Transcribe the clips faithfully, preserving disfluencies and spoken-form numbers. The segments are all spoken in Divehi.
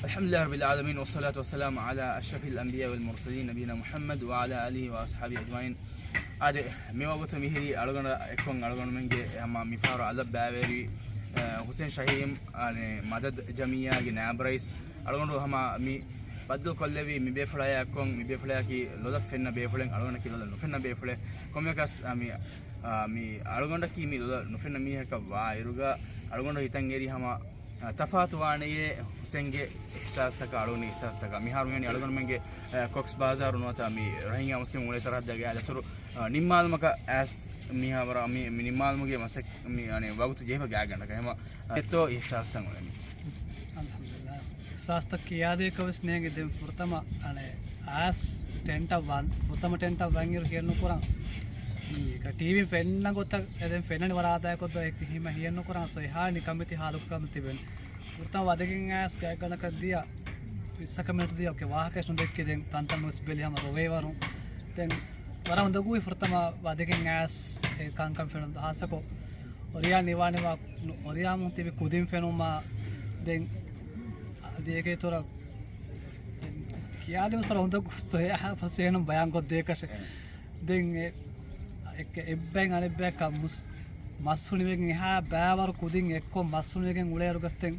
الحمد لله رب العالمين، والصلاة والسلام على أشرف الأنبياء والمرسلين، نبينا محمد وعلى آله وأصحابه أجمعين. އާދެ، މި ވަގުތު މިހިރީ އަޅުގަނޑަށް އެއްކޮށް އަޅުގަނޑުމެންގެ ހަމަ މިފަހަރު އަލަށް ބައިވެރި، އަ، ހުސެން ޝަހީމް، އަނެ، މަދަދް ޖަމިއްޔާގެ ނާއިބު ރައީސް. އަޅުގަނޑު ހަމަ މި ބައްދަލުކޮށްލެވީ މި ބޭފުޅާޔާ އެއްކޮށް، މި ބޭފުޅާޔަކީ ލޮލަށް ފެންނަ ބޭފުޅެއް، އަޅުގަނޑަކީ ލޮލަށް ނުފެންނަ ބޭފުޅެއް. ކޮންމެއަކަސް، އަ، މި، އަ، މި އަޅުގަނޑަކީ މި ލޮލަށް ނުފެންނަ މީހަކަށް ވާއިރުގަ، އަޅުގަނޑު ހިތަށް އެރި ހަމަ އަ، ތަފާތުވާނެޔޭ ހުސެންގެ އިޙްސާސްތަކާ، އަޅުގަނޑު އިޙްސާސްތަކާ. މިހާރު މިވަނީ އަޅުގަނޑުމެންގެ، އަ، ކޮކްސް ބާޒާރު ނުވަތަ މި ރަހީންގެ މުސްލިމް އުޅޭ ސަރަހައްދާގެ އާ ދަތުރު، އަ، ނިންމާލުމަކަށް އައިސް މިހާވަރަށް މި، މި ނިންމާލުމުގެ މަސައް، މި، އަނެ، ވަގުތު ޖެހިފަ ގާތްގަނޑަކަށް. އެހެމަ، އެތޯ އިޙްސާސްތައް އުޅެނީ؟ އަލްޙަމްދުލިއްލާހް. އިޙްސާސްތައް ކިޔާދޭކަށް ވެސް ނޭނގެ. ދެން ފުރަތަމަ، އަނެ، އައިސް ޓެންޓަށް ވަން، ފުރަތަމަ ޓެންޓަށް ވަންއިރު ހިޔެއްނުކުރަން. މީ ޓީވީން ފެންނަ ގޮތަށް އެ ދެން ފެންނަނީ ވަރަށް އާދައިގެ ގޮތުގަ އެކި ހިމަ ހިޔެއްނުކުރަން ސޮއިހާ ނިކަންމެތި ހާލުގަ ކަމު ތިބެން. ފުރަތަމަ ވަދެގެން އައިސް ގާތްގަނޑަކަށް ދިޔަ ވިއްސަކަށް މިނެޓު ދިޔަ އޮކޭ ވާހަކައެއް ނުދެއްކި ދެން ތަންތަން ވެސް ބެލި ހަމަ ރޮވޭވަރު. ދެން ވަރަށް އުނދަގޫވި ފުރަތަމަ ވަދެގެން އައިސް އެ ކަންކަން ފެނުން ހާއްސަކޮށް އޮރިޔާ ނިވާނިވާ އޮރިޔާމުން ތިބި ކުދިން ފެނުމާ ދެން ދިޔަކޭ ތޮރަ ކިޔާލި ވެސް ވަރަށް އުނދަގޫ ސޮއިހާ ފަސޭނު ބަޔާން ކޮށްދޭކަށެއް. ދެން އެ، އެއް، އެއްބައިން އަނެއްބަޔަކަށް މުސް، މަސް ހުނިވެގެން އެހާ ބައިވަރު ކުދިން އެއްކޮށް މަސް ހުނިވެގެން އުޅޭއިރުގަސް ދެން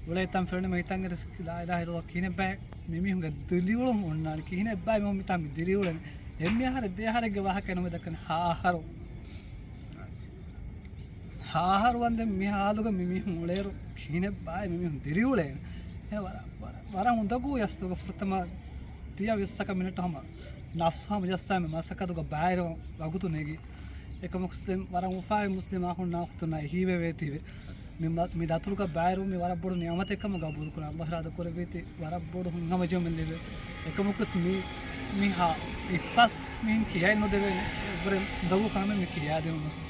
އުޅޭތަން ފެނުނީމަ ހިތަށް އެރި ލާ އިލާހަ އިއްލައްލާހް ކިހިނެއްބައި މި މީހުންގެ ދިރިއުޅުން އޮންނާނީ؟ ކިހިނެއްބައި މި މިތާ މި ދިރިއުޅެނީ؟ އެންމެ އަހަރެއް ދެ އަހަރެއްގެ ވާހަކަ ނުމެ ދައްކަނީ ހަ އަހަރު. ހަ އަހަރު ވަންދެން މި ހާލުގަ މި މީހުން އުޅޭއިރު ކިހިނެއްބާއޭ މި މީހުން ދިރިއުޅޭނީ؟ އެ ވަރަށް، ވަރަށް، ވަރަށް އުނދަގޫ އަސްލުގަ ފުރަތަމަ ދިޔަ ވިއްސަކަށް މިނެޓު ހަމަ ނަފްސު ހަމަ ޖައްސާ މި މަސައްކަތުގަ ބައިވެރިވާން ވަގުތު ނެގި. އެކަމަކުސް ދެން ވަރަށް އުފާވެރި މުސްލިމް އަޚުންނާ އުޚްތުންނާ އެހީވެވޭތީވެ. މި މަ-، މި ދަތުރުގަ ބައިވެރިވުން މި ވަރަށް ބޮޑު ނިޢުމަތެއް ކަމަށް ގަބޫލުކުރަން. އައްލާހު އިރާދަ ކުރެއްވީތީ ވަރަށް ބޮޑު ހިތްހަމަޖެހުމެއް ލިބޭ. އެކަމަކުސް މި، މި ހާ އިޙްސާސް މިހެން ކިޔައެއް ނުދެވޭނެ. އެއްވަރެއް އުނދަގޫ ކަމެއް މި ކިޔާދިނުމަށް.